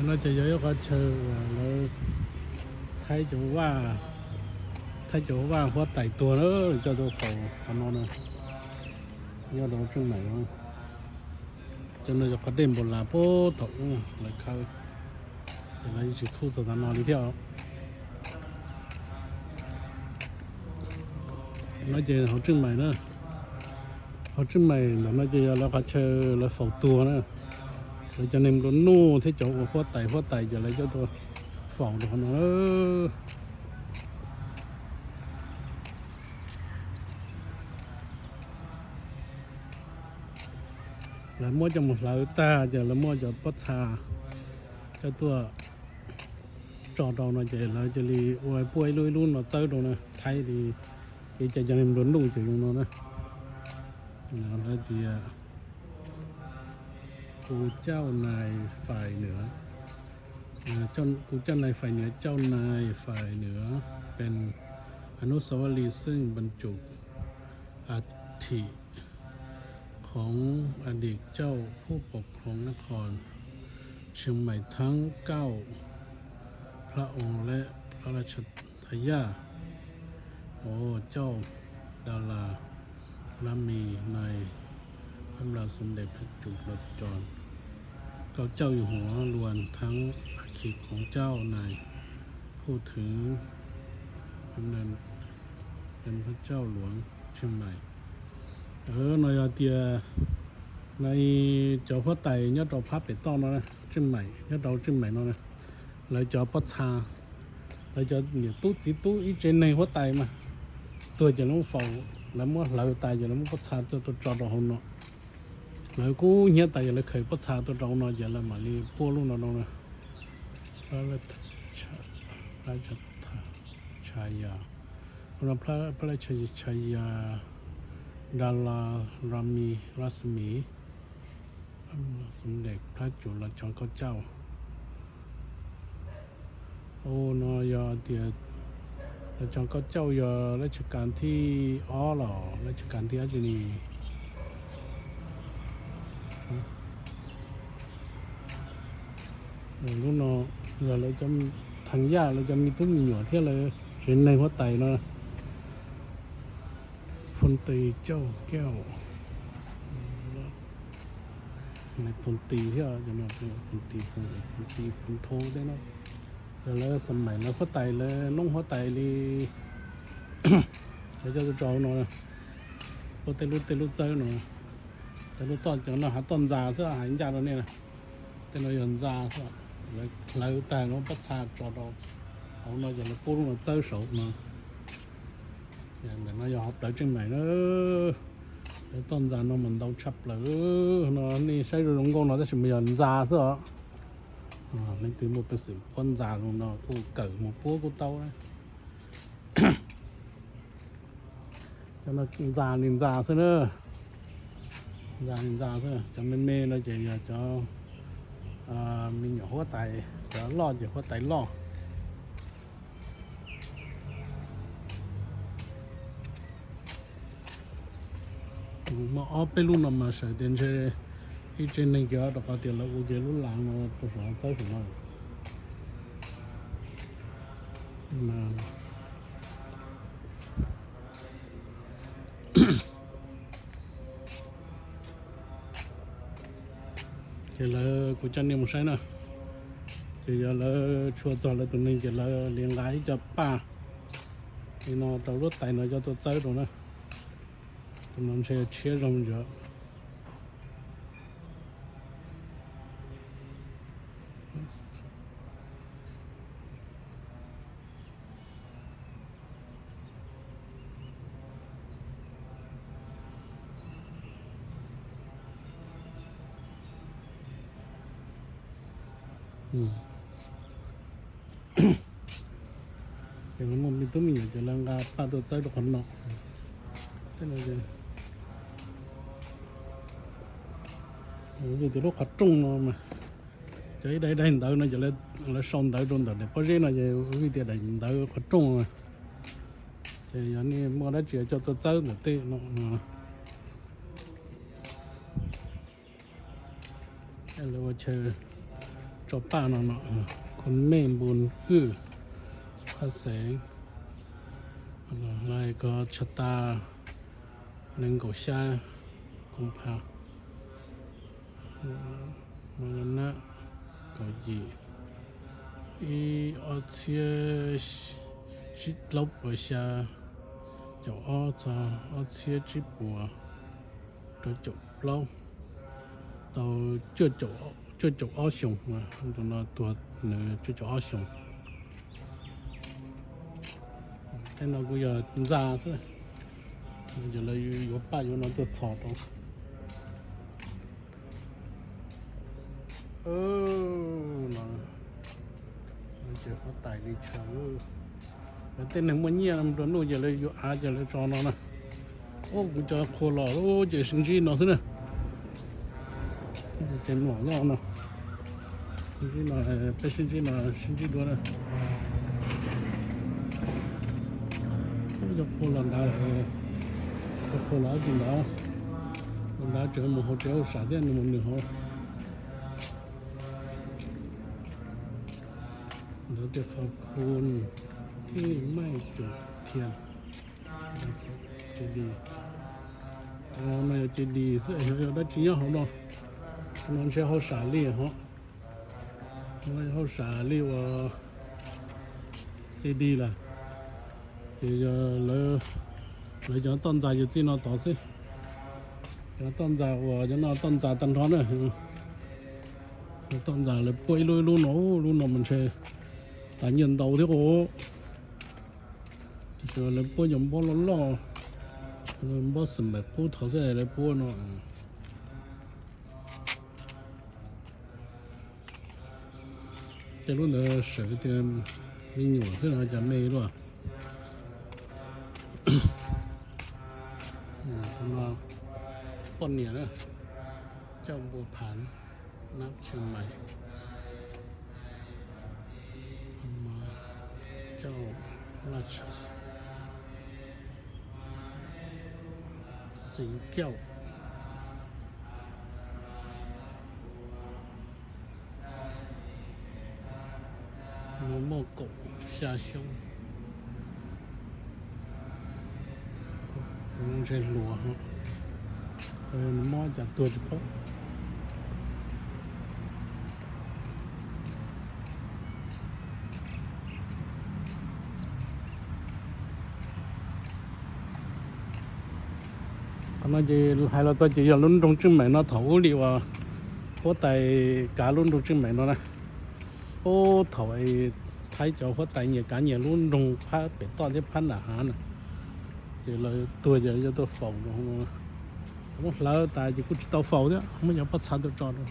No ces yog ib qhov chaw lawv thaij cov vaj, thaij cov vaj huab tais tuag na, coj tuaj faus qhov no na, nyob rau Tsheej Maim no. Cov no yog qhov dej Npaus Las puag thaum ub lawv khawb, ces lawv yeej tsis txhub txog tav no li thiab. No ces hauv Tsheej Maim na, hauv Tsheej Maim ntawm no ces yog lawv qhov chaw lawv faus tuag na. Lawv cov neeg nplua nuj thiab cov ua huab tais huab tais ces lawv coj tuaj faus rau qhov no. Lawv muab coj mus hlawv tag ces lawv muab cov pob txha coj tuaj tso rau no ces lawv cia li ua puab ib lub ib lub no txawb rau na, thaij li kev cai cov neeg nplua nuj ces zoo no na. Lawv tias ครูเจ้านายฝ่ายเหนือ ครูเจ้านายฝ่ายเหนือ เป็นอนุสาวรีย์ซึ่งบรรจุอัฐิ ของอดีตเจ้าผู้ปกครองนครเชียงใหม่ทั้งเก้าพระองค์และพระราชทายาท โอ้ เจ้าดารา และมีในพระบาทสมเด็จพระจุลจอมเกล้าเจ้าอยู่หัว รวมทั้งอัฐิของเจ้านายผู้ถืออำนาจเป็นพระเจ้าหลวงเชียงใหม่ No yog tias no cov huab tais nyob rau phab pem toj no, Tsheej Maim, nyob rau Tsheej Maim no, lawv cov pob txha, lawv cov niam tub txiv tub ib tsev neeg huab tais mas tuag ces lawv muab faus, lawv muab hlawv tas ces lawv muab pob txha tuaj tso rau hauv no. Lawv kub hnyiab tas ces lawv khaws pob txha tuaj rau hauv no ces lawv mam li puab lub no rau na. พระราชทายาท พระราชทายาท ดารา รามี รัศมี สมเด็จพระจุลจอมเกล้าเจ้า Ua no yog tias Los Tsuas Kaub Cauj yog laj tshaj kas thib ob los laj tshaj kas thib dab tsi ne? Lub no yog lawv cov Thaj Yaj, lawv cov me tub me nyuam thiab lawv tsev neeg huab tais no. Phoo Tis Cauj Kiaj, Phoo Tis thiab, Phoo Tis, Phoo Tis, Phoo Thoo tej no. Yog lawv xam mais lawv huab tais, lawv noob huab tais li. Lawv coj tuaj tso hauv no, puab tej lub tej lub txawb no. Cov lub toj, cov no hav toj ntxa xwb, hais ncaj rau nej na. Tej no yog ntxa xwb. Lawv hlawv tag lawv pob txha tso rau hauv no ces lawv pub lub no txawb saud no. Ntawm no yog hauv plawv Tseej Maim na. Lawv toj ntxa no mas ntau tshaj plaws no, nej saib zoo zoo nkauj no tab sis mas yog ntxa xwb os. Leej twg muaj peev xwm puab ntxa zoo no kuj kawm mus puab kuj tau. Cov no ntxa li ntxa xwb na. Ntxa li ntxa xwb. Cov me me no ces yog cov me nyuam huab tais, cov loj ces huab tais loj. Muaj ob peb lub no mas sawv tias ntshe ib tsev neeg kiag rau qhov tias lawv ua kiag lub lav no rau saum txawb saum no. Ces lawv, kuv coj nej mus saib na, ces yog lawv tshua txog lawv tus neeg ces lawv li nqa ib co paj li no rau lub tais no coj tuaj txawb rau na. Tus no ntshe tshiab zoo ntag. Ces lawv muaj me tub me nyuam ces lawv nqa paj tuaj txawb rau qhov no. Vim tias lub qhov rooj no mas cov ib daim ib daim ntawv no ces lawv sau ntawv rau ntawm daim pob zeb no ces vim tias daim ntawv qhov rooj no. Ces yog nej muaj dab tsi coj tuaj txawb ntawm tej no. Lawv ua chaw Tso paj no no, Khun Mej Npun Wj, Xov Qhaj Xeev, lais ko tshaj tas nees nkaum xya koom phav, mos nab kaum yim, ib ob txhiab plaub puas xya caum ob txog ob txhiab tsib puas rau caum plaub, tau cuaj caum ob xyoos, tus no tuag nws cuaj caum ob xyoos. Tej no kuj yog ntxa xwb, ces lawv yuav paj yuav no tuaj txhos rau. No ces huab tais li chaw, lawv tej neeg muaj nyiaj rau nuj ces lawv yuav av ces lawv tso no na. Ub, kuv cov qhua los ces sib ntsib no xwb na. Ces mlom nyob no, sib ntsib no, peb sib ntsib no, sib ntsib dua na. Ub, cov qhua los nrad lawm, cov qhua los dab tsi nrad, los nrad tseem mus hauv tsev hauj sam thiab, nws mus nws hauv. Ntawd tias qhov khu thiaj li maij cum thiaj. Ces dis, no yog ces dis xwb, yog dab tsi nyob hauv no. No ntshe hauj sam li hov, no yog hauj sam li uas ces dis lawm. Ces yog lawv cov toj ntxas yog txij no tod xwb. Cov toj ntxas uas cov no toj ntxas tag nrho na. Toj ntxas lawv puab ib lub ib lub no, lub no mas ntshe tas nyiaj ntau thiab os. Tiam sis lawv puab cov npob loj loj, npob xeem npaim qub thaud xwb lawv puab no. Tej lub ntawd sawv tias me nyuam xwb no cas me luaj. Poj niam na, coj npua phav nab tshee mais, coj laj tsham xeev kauj. Muaj kaum xya xyoo, ntshe hluas, mob cas tuag tsis paub. Qhov no ces hais los txog ces yog lub nroog Tswj Meem no thaum ub li uas huab tais kav lub nroog Tswj Meem no na. Ub, thaum Thaib cov huab tais nyias kav nyias lub nroog phab pem toj thiab phab nram hav na, ces lawv tuag ces lawv coj tuaj faus no, muab hlawv tas ces kuj tsis tau faus thiab, muab cov pob txha tuaj tso rau.